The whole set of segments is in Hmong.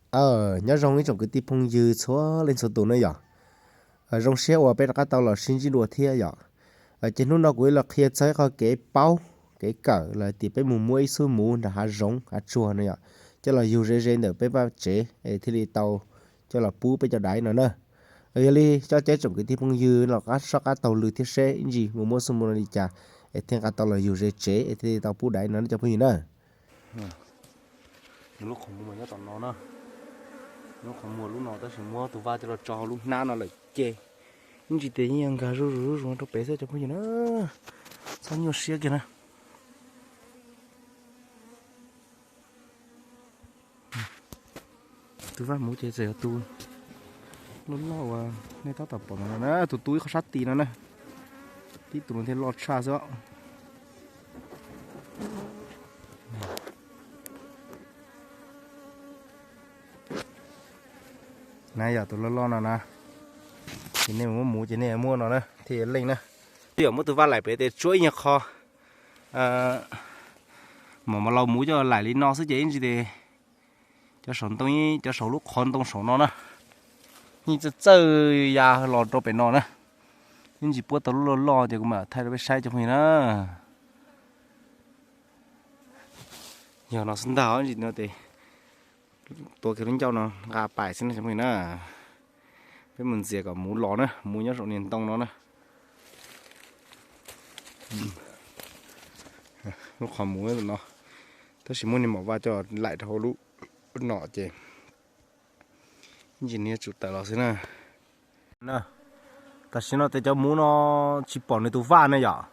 Aw, nyob zoo ib tsoom kwv tij phooj ywg txhua leej txhua tus na yom. Zoo siab uas peb rov qab tau los sib ntsib dua thiab yom. Ces hnub no kuv los qhia txog ib qho kev paub, kev kawm los tias peb mus muab ib xub muv nram hav zoov hav tsuag no yom, coj los yug ze ze ntawm peb vaj tsev es thiaj li tau coj los pub peb cov daiv no na. Yog li coj caw tsoom kwv tij phooj ywg los soj qab taug lw thiab seb ib ntsis mus muab xub muv no li cas es thiaj nqa tau los yug ze tsev es thiaj li tau pub daiv no cov phooj ywg na. Lub qhov muv mas nyob tom no na. Lub qhov muv lub no tab sis muab tus vaj coj los tso hauv lub hnab no lawm ces ib ntsis tias yeej yog nkag zuj zus zuj zus rau pem xwb cov phooj ywg na. Txhob nyuaj siab kiag na. Tus vaj muv ces txawm yog tus loj loj uas nej tab tom pom no na, tus tu ib qho sab tid no na. Tib tus no thiaj loj tshaj xwb. Na yog tus loj loj no na, ces nej muab muv ces nej muab no na thiaj leej na. Twb yog muab tus vaj laim pem tes tsuab ib nyuag qho, mam mas laus muv coj laim li no xwb ces ib ntsis tes cov saum ntoo, cov saum lub qhov ntoo saum no na, yeej txawj txawj ya los rau pem no na. Ib ntsis puab tau lub loj loj ces kuv mam thaij rau peb saib cov phooj ywg na. Yog no xwb ntag, ib ntsis no tes tua kiag lub ncauj no nqa pais xwb na cov phooj ywg na. Peb mus ntxias kom muv los na, muv nyob saum niag ntoo no na. Lub qhov muv no, tab sis muab niag maum vaj coj laim rau hauv lub no ces ib ntsis nws yuav tsum tawm los xwb na. Tam sim no tes cov muv no tsis pom nws tus vaj na yom,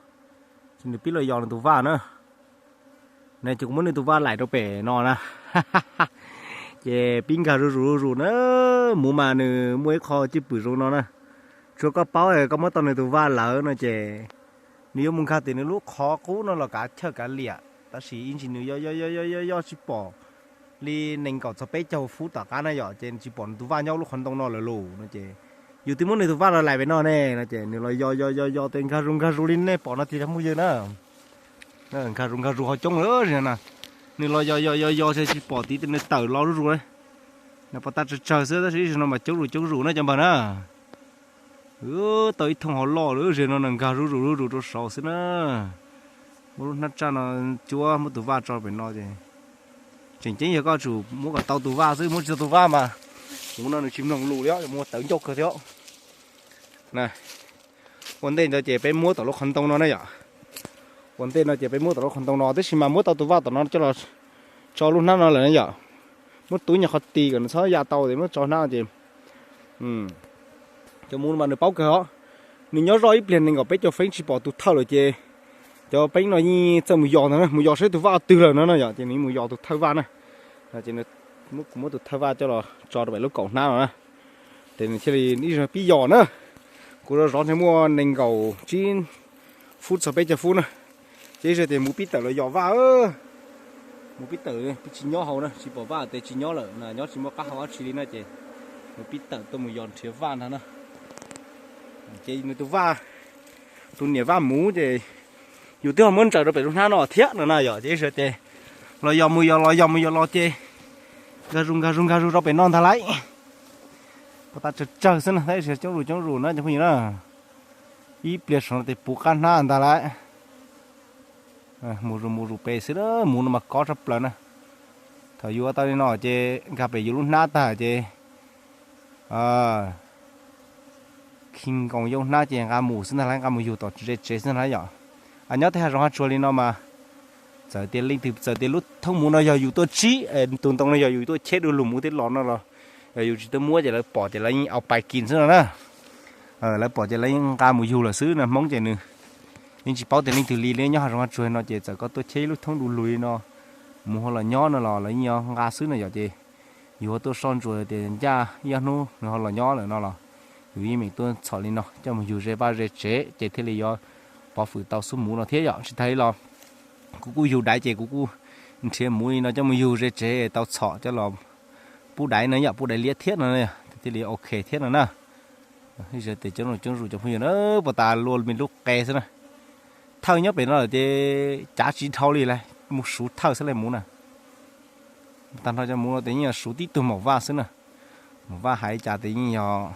ces nws pib los yos nws tus vaj na. Ne ces kuv muab nws tus vaj laim rau pem no na. Ces pib nkag zuj zus zuj zus na, muv mas nws muaj ib qho cwj pwm zoo no na. Tsuav koj paub koj muab tau nws tus vaj lawm no ces nws yuav mus nkag tim nws lub qhov qub no los kav chawj kav liam, tab sis ib ntsis nws yos yos yos yos yos tsis pom li nees nkaum txog peb caug fub tom qab na yom, ces tsis pom nws tus vaj nyob lub qhov ntoo no lawm lauj no ces yus twb muab nws tus vaj los laim pem no ne no ces nws los yos yos yos yos tes nkag zus nkag zus li nej pom no tiag cov phooj ywg na. Nkag zus nkag zus ho coob lawm na. Nws los yos yos yos yos tsis pom tid tes nws tawm los zuj zus. Nws pos tas tsawg tsawg xwb tab sis ib zaug no mas coob zus coob zus na cov npawg na. Tau ib thooj hauv loj lawm, ze no nws nkag zuj zus zuj zus rau saud xwb na. Muab lub hnab tsaj no cuab muab tus vaj tso pem no ces, tseem ceeb yog koj tsum muab kom tau tus vaj xwb, muab tsis tau tus vaj mas kuv no nws tsis mloog lus li os, mus tawv ncauj kawg thiab. Ua ntej ntawd ces peb muab tom lub qhov ntoo no na yom. Ua ntej no ces peb muab tom lub qhov ntoo no, tab sis mas muab tau tus vaj tom no coj los tso lub hnab no lawm na yom. Muab tub nyuag qhov ti kom nws txhob ya tau es muab tso hnab ces cov muv mas nws paub kawg os. Nws nyob zoj ib pliag nees nkaum peb caug feeb tsis pom tus thawj lawm ces cov peeb no yeej txawj mus yos ntag na, mus yos saib tus vaj twg lawm no na yom, ces nws mus yos tus thawj vaj na. Ces kuv muab tus thawj vaj coj los tso rau pem lub kaum hnab no na, ces nws thiaj li ib zaug pib yos na. Kuv zov zov ntshe muaj nees nkaum tsib fub txog peb caug fub na, ces ib zaug tias mus pib tawm los yos vaj. Mus pib tawm pib tsis nyob hauv na, tsis pom vaj tes tsis nyob lawm na, nyob tsis muaj qab hau dab tsi li na, ces mus pib tawm tuaj mus yos nrhiav vaj ntag na. Ces nws tus vaj, tus niam vaj muv ces yus twb ho muab ntsaws rau pem lub hnab no thiab no na yom, ces ib zaug ces los yos mus yos los yos mus yos los ces nkag zus nkag zus nkag zus rau pem no ntag lauj. Pos tas tsawg tsawg xwb na, tab sis coob zus coob zus na cov phooj ywg na. Ib pliag saum no tes puv qab hnab ntag lauj. Mus zus mus zus pem xwb na, muv no mas kob tshaj plaws na. Thaum yuav tau li no ces nkag pem yus lub hnab tag ces khi nkoos yau hnab ces nqa mus xwb ntag lauj, nqa mus yug tom ze tsev xwb ntag lauj yom. Nyob tej hav zoov hav tsuag li no mas txawm tias leej twg txawm tias lub thoob muv no yog yus tuaj tsib, tus ntoo no yog yus tuaj cheb du lug muv thiab los no los, yog yus tsis tuaj muab ces lawv pom ces lawv yeej au pais kis xwb no na. Lawv pom ces lawv yeej nqa mus yug lawm xwb no. Hmoob ces nws yeej tsis paub tias leej twg li, nyob hav zoov hav tsuag no ces txawm koj tuaj cheb lub thoob du lug li no, muv ho los nyob no los lawv yeej yuav nqa xwb no yom. Ces yus ho tuaj soj ntsuas tias ncaj ib ob hnub nws ho los nyob lawm no los yus yeej meem tuaj txhom li no coj mus yug ze vaj ze tsev ces thiaj li yuav pov fwm tau xub muv no thiab yom. Tsis tas li los kuv kuj yug daiv ces kuv kuj nrhiav muv li no coj mus yug ze tsev tau txhom coj los pub daiv no yom, pub daiv liab thiab no thiaj li ok thiab no na. Ib zaug tias coob zus coob zus cov phooj ywg na, pos tas luaj me lub qe xwb na. Thawj nyob pem no lawm ces cav tsis dhau li lawm, mus suv thawj xwb lawm muv na. Tag nrho cov muv no ces yeej yog suav tib tug maum vaj xwb na. Maum vaj hais cas ces yeej yog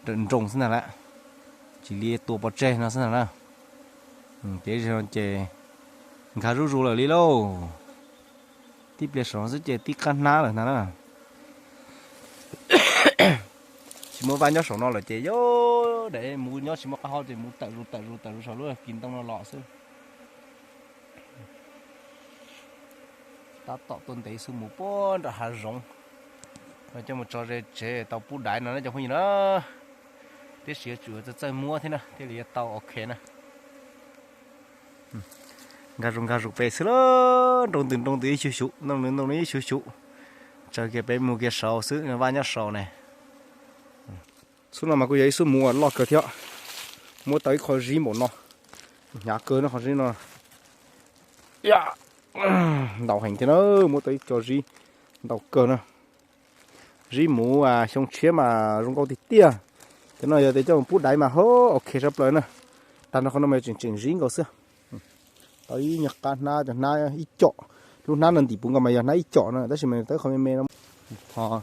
nroos xwb ntag lawm, tsis li tua pov tseg no xwb ntag na. Ces ces nkag zuj zus lawm li lauj. Tib pliag saum no xwb ces tib qab hnab lawm ntag na. Tsis muaj vaj nyob saum no lawm ces yog daim muv nyob tsis muaj qab hau ces muv tawm zus tawm zus tawm zus saum lub kis ntoo no los xwb. Tab tom tuaj ntev xwb mus puag nram hav zoov no coj mus tso ze tsev tau pub daiv no na cov phooj ywg na. Tiam sis yuav tsum txawj txawj muab thiab na thiaj li yuav tau ok na. Nkag zus nkag zus pem xwb lauj, nroo ntws nroo ntws ib xyuv xyuv, ntoo ntws ntoo ntws ib xyuv xyuv. Tsaws kiag pem mus kiag saud xwb, vaj nyob saud ne. Xub no mas kuj yog ib xub muv uas loj kawg thiab, muab tau ib qho zib npaum no, hnyav kawg no qhov zib no. Ntau heev thiab na, muab tau ib co zib ntau kawg na. Zib muv xyoo tshiab mas zoo nkauj tiag tiag. Cov no yog tias coj mus pub daiv mas ho ok sab plaws na. Tag nrho qhov no mas yog tseem tseem zib nkaus xwb. Tau ib nyuag qab hnab, cov hnab ib com, lub hnab no ntim puv nkaus mas yog hnab ib com no tab sis mas tau qhov me me no. Ho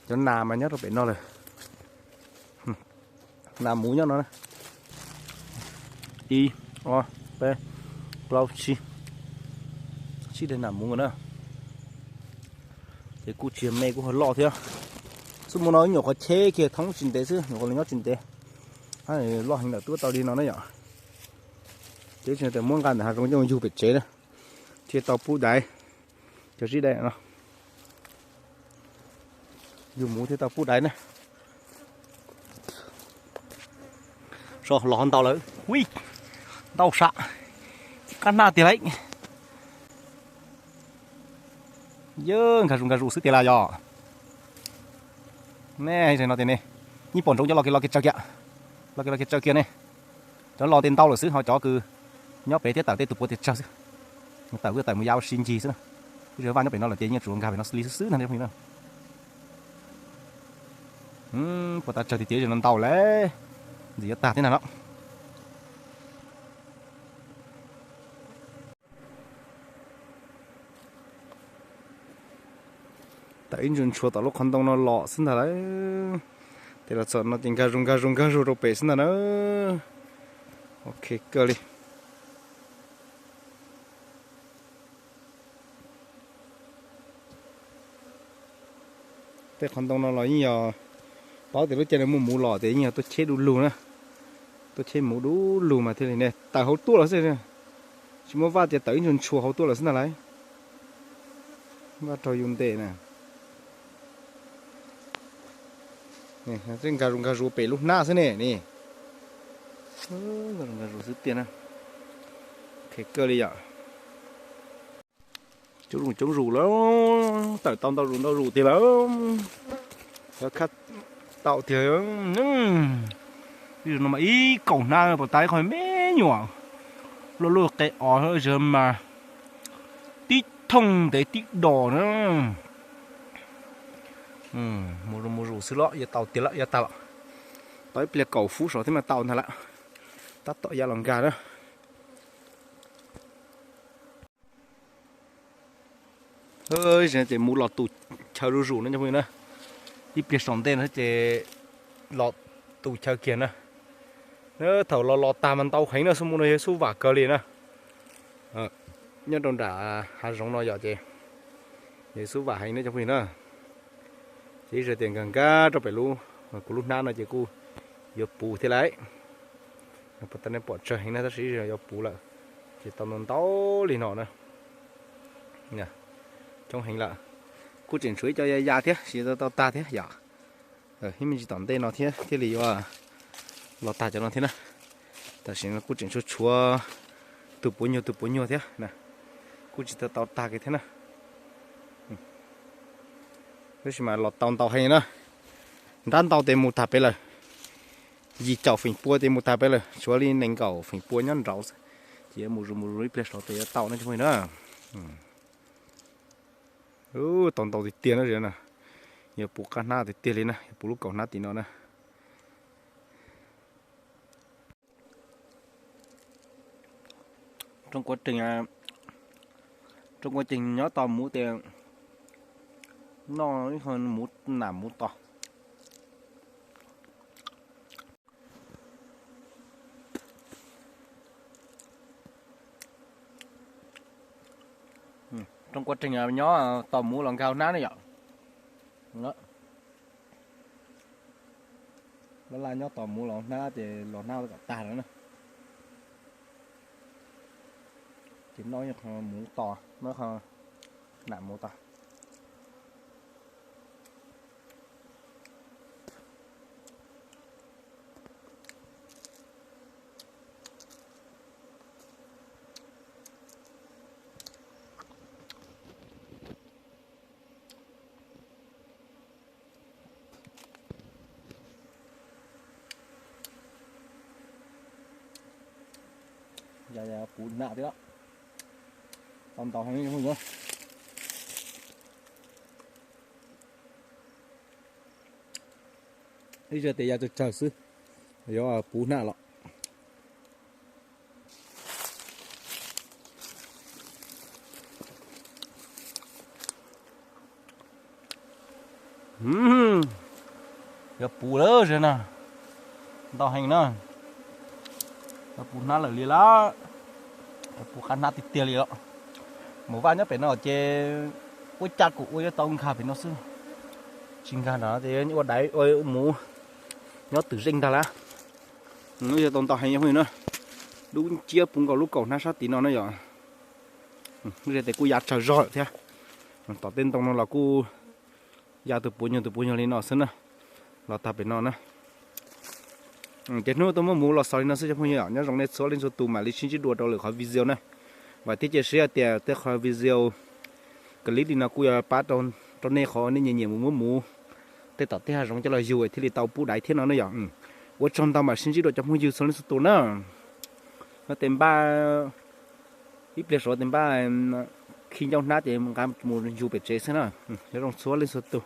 cov nas mas nyob rau pem no lawm. Nas muv nyob no na. Ib, ob, peb, plaub, tsib, tsib daim nas muv na. Ces kuj tsis yog me, kuj ho loj thiab. Xub muv no ib nyuam qhuav cheb kiag thoob tsis ntev xwb, nyuam qhuav los nyob tsis ntev. Loj heev lawm twb tau li no na yom. Ces tsis tias muab nqa ntawm hav zoov coj mus yug pem tsev na, thiaj tau pub daiv. Cov zib daiv no yug muv thiaj tau pub daiv na. Los ntau lawm, ui, ntau sam, qab hnab tiag lauj. Yog nkag zus nkag zus xwb tiag las yog. Ne, no tias ne, yeej pom ntsoov cov los kiag los kiag tsaws kiag, los kiag los kiag tsaws kiag ne. Cov los tias ntau lawm xwb ho cov kws nyob pem thiab tawm tej tus puav tias tsawg xwb. Tawm kuj tawm mus ya ua si ncig xwb na. Tab sis vaj nyob pem no lawm ces yeej tsuas nkag pem no xwb li xwb xwb ntag ne. Puas tas tsawg tiag tiag no ntau lawm, ntxim yuav tag thiab ntag no. Tawm ib ntshua ntshua tom lub qhov ntoo no los xwb ntag lauj. Tes los txog no ces nkag zus nkag zus nkag zus rau pem xwb ntag na. Ok kawg li. Tej qhov ntoo no los yeej yog paub tias lub caij no muaj muv los tias yeej yog tuaj cheb du lug na. Tuaj cheb muv du lug mas thiaj li ne tawm hauv tuaj los xwb. Tsis muaj vaj tias tawm ib ntshua ntshua hauv tuaj lawm xwb ntag lauj. Vaj raug yus ntes na. Nkag zus nkag zus pem lub hnab xwb ne ni. Nkag zus nkag zus xwb tiag na. Khev kawg li yom. Coob zus coob zus lawm, tawm tau ntau zus ntau zus tiag lawm. Khab tau tiag. Ib zaug no mas ib kaum hnab puas tas ib qho me nyuam luaj luaj qe os mas tib thooj ntev tib dos na. Mus zus mus zus xwb los yuav tau tiag lawm, yuav tag lawm. Tau ib pliag kaum fuv saud thiab mas tau ntag lawm. Tab tom ya los nkag na. Ces mus los tus chaw zuj zus no cov phooj ywg na. Ib pliag saum ntej no ces los tus chaw kiag na. Thaum los los tag mas ntau heev na, xub mus no yog xub vam kawg li na. Nyob rau nram hav zoov no yom ces yog xub vam heev na cov phooj ywg na. Ces ib zaug tias nkag nkag rau pem lub, kuv lub hnab no ces kuj yuav puv thiab lauj. Puas tas nej pom tsawg heev na tab sis ib zaug yuav puv lawm. Ces tau ntau ntau li no na. Coob heev lawm. Kuj tseem tshuav ib co ya ya thiab, tsis tau tag thiab yom. Ib me ntsis tom ntej no thiab thiaj li yuav los tag cov no thiab na. Tam sim no kuj tseem tshuav tshuav tus puav nyuag tus puav nyuag thiab na. Kuj tsis tau tau tag kiag thiab na. Tab sis mas los tau ntau heev na. Nrab ntau tes mus tag pem lawm. Yim caum feem pua tes mus tag pem lawm, tshuav li nees nkaum feem pua nyob nraud xwb. Ces yuav mus zus mus zus ib pliag saud tes yuav tau na cov phooj ywg na. Tau ntau tiag tiag na, yuav puv qab hnab tiag tiag li na, yuav puv lub kaum hnab tim no na. Trong quá trình Rooj kua tseeg nyob tos muv tes noj ib qho muv, nam muv tos. Rooj kua tseeg nyob tos muv los nkag hnab ne yom. Laj laj nyob tos muv los hnab ces los hnab kom tag lawm na. Ces noj ib qho muv tos, noj qho nam muv tos. Puv nam thiab, tau ntau heev. Ib zaj tias ya tsawg tsawg xwb, yuav puv nam los. Yuav puv lawm na, ntau heev na. Yuav puv hnab lawm li lawm, puv qab hnab tiag tiag li os. Mus vaj nyob pem no ces ua cas kuv ua yuav tau nkag pem no xwb, tsis nkag no ces ua daiv ua muv nyob twm zeej ntag lawm. Yog tau ntau heev yog phooj ywg na, dub nciab puv nkaus lub kaum hnab sab tid no na yom. Tes kuj ya tsawg zog lawm thiab, tom tej ntoo no los kuj ya tus puav nyuag tus puav nyuag li no xwb na, los tag pem no na. Ces hnub tuaj muab muv los xaus li no xwb cov phooj ywg, nyob zoo nej txhua leej txhua tus mam li sib ntsib dua rau lwm qhov video na. Vam thiab cia siab tias tej qhov video clip li no kuj yuav pab rau nej qhov nej nyiam nyiam mus muab muv tej tom tej hav zoov coj los yug thiaj li tau pub daiv thiab no na yom. Ua tsaug ntau, mam sib ntsib dua cov phooj ywg txhua leej txhua tus na. Nyob tes npaj ib pliag saud tes npaj khi ncauj hnab ces nqa mus yug pem tsev xwb na. Nyob zoo txhua leej txhua tus.